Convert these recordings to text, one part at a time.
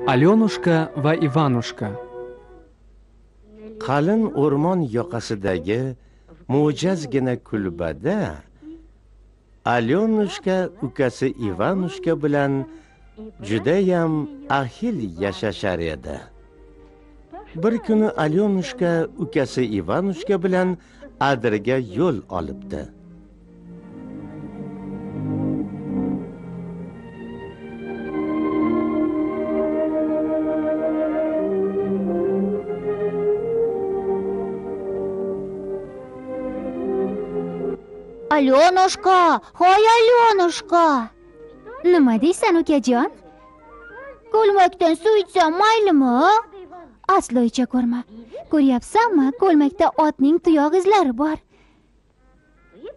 Alyonushka va Ivanushka. Qalin o'rmon yoqasidagi mo'jazgina kulbada Alyonushka ukasi Ivanushka bilan judayam ahil yashashar edi. Bir kuni Alyonushka ukasi Ivanushka bilan adirga yo'l olibdi. Alyonushka, hoy Alyonushka. Nima deysan ukajon? Ko'lmakdan suv ichsam maylimi? Aslo icha ko'rma. Ko'ryapsanmi, ko'lmakda otning tuyoq izlari bor.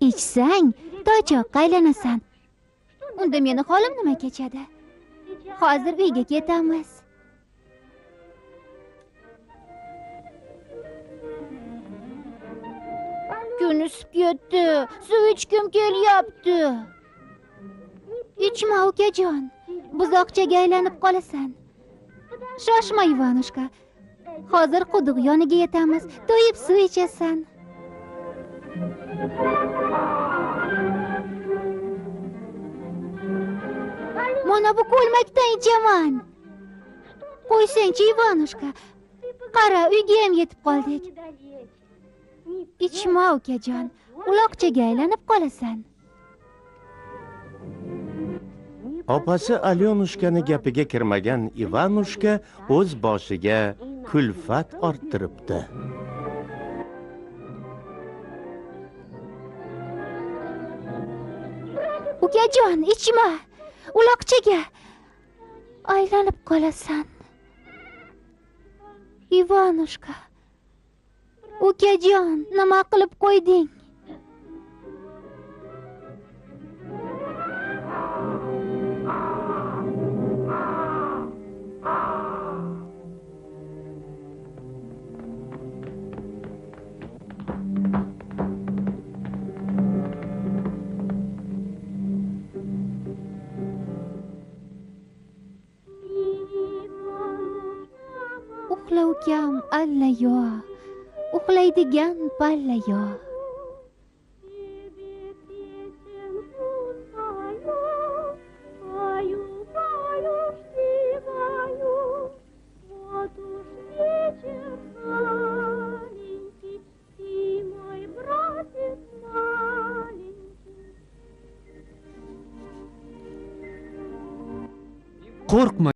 Ichsang, toychoqqa aylanasan. Unda meni holim nima kechadi? Hozir uyga ketamiz. Kun isib ketdi, suv ichkim kelyapti. Ichma ukajon, buzoqchaga aylanib qolasan. Shoshma Ivanushka. Hozir quduq yoniga yetamiz, to'yib suv ichasan. Mana bu ko'lmakdan ichaman. Qo'ysangchi Ivanushka. Qara, uyga ham yetib qoldik. Ichma ukajon, uloqchaga aylanib qolasan. Opasi Alyonushkani gapiga kirmagan Ivanushka o'z boshiga kulfat orttiribdi. Ukajon, ichma, uloqchaga aylanib qolasan. Ivanushka, ukajon, nima qilib qo'yding? Uxla ukam, allayo. Uxlaydigan pallayo. Qo'rqma.